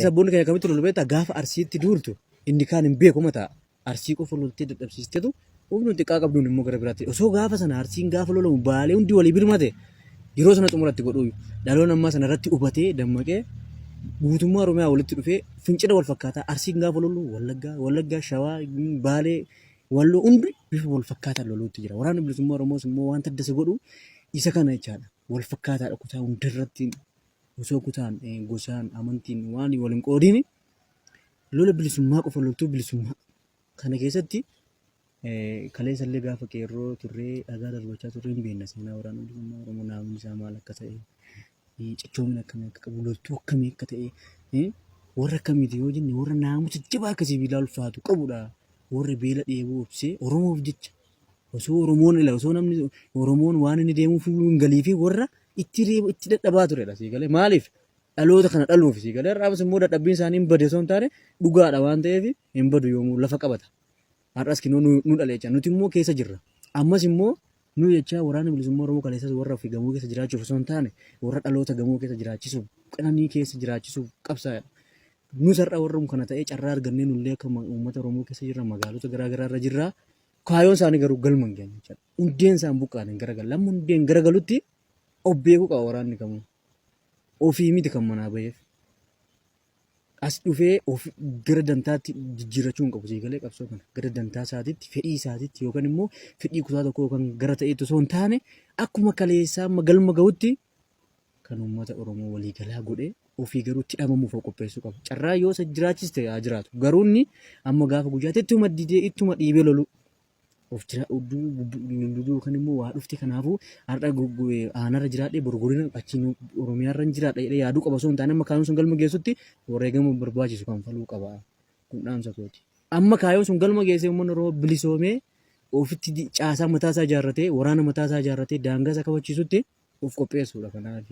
Sabboonni keenya akkamitti lolu beektaa? Gaafa Arsiitti duultu inni kaan hin beeku mataa. Arsii qofa loltee dadhabsiistetu humna xiqqaa qabduun immoo gara biraatti. Osoo gaafa sana Arsiin gaafa lolamu Baalee hundi walii birmate yeroo sana xumuratti godhuuyyu. Dhaloonni ammaa sana irratti hubatee dammaqee guutummaa Oromiyaa walitti dhufee fincila wal fakkaataa Arsiin gaafa lolu Wallaggaa, Wallaggaa, Shawaa, Baalee, Walloo hundi bifa wal fakkaataan loluutti jira. Waraanni bilisummaa Oromoos immoo wanta adda isa godhu isa kana jechaadha. Wal fakkaataadha kutaa hundarratti osoo kutaan, gosaan, amantiin waan wal hin qoodiin lola bilisummaa qofa loltuu bilisummaa kana keessatti kaleessa illee gaafa qeerroo turree dhagaa darbachaa turree hin beekna seenaa waraana bilisummaa Oromoo naamni isaa maal akka ta'e cichoomina akkamii akka qabu loltuu akkamii akka ta'e warra akkamiiti yoo jenne warra naamusa jabaa akka sibiilaa ulfaatu qabudha warri beela dheebuu obsee Oromoof jecha osoo Oromoon ila osoo namni Oromoon waan inni deemuuf hin galii fi warra itti reebu itti dadhabaa turedha sii galee maaliif dhaloota kana dhaluuf sii galee har'aas immoo dadhabbiin isaanii hin bade osoo hin taane dhugaadha waan ta'eef hin badu yoomuu lafa qabata har'as kinoo nu dhale jecha nuti immoo keessa jirra ammas immoo nu jechaa waraana bilisummaa Oromoo kaleessas warra ofii gamoo keessa jiraachuuf osoo hin taane warra dhaloota gamoo keessa jiraachisuuf qananii keessa jiraachisuuf qabsaa'edha. Nus har'a warrum kana ta'ee carraa argannee nullee akka uummata Oromoo keessa jirra magaalota garaa garaa irra jirra. Kaayoon isaanii garuu galma hin geenye jechuudha. Hundeen isaan buqqaan hin garagalu. Amma hundeen garagalutti of beekuu qaba waraanni kamuu. Ofii miti kan manaa baheef. As dhufee of gara dantaatti jijjiirrachuu hin qabu. Siigalee qabsoo kana gara dantaa isaatiitti, fedhii isaatiitti yookaan immoo fedhii kutaa tokkoo yookaan gara ta'eetti osoo hin taane akkuma kaleessaa amma galma gahutti kan uummata Oromoo waliigalaa godhee ofii garuu itti dhamamuuf of qopheessuu qaba. Carraa yoo isa jiraachiste haa jiraatu. Garuu inni amma gaafa guyyaatti ittuma didee ittuma dhiibee loluu of jira loluu yookaan immoo waa dhufte kanaafuu har'a aanarra jiraadhee boru godina achiin Oromiyaarra hin jiraadha jedhee yaaduu qaba osoo hin taane amma kaayyoon sun galma geessutti wareegama barbaachisu kanfaluu qaba. Kun dhaamsa kooti. Amma kaayyoon sun galma geessee uummanni Oromoo bilisoomee ofitti caasaa mataasaa ijaarratee waraana mataasaa ijaarratee daangaa isaa kabachiisutti of qopheessuudha kanaaf.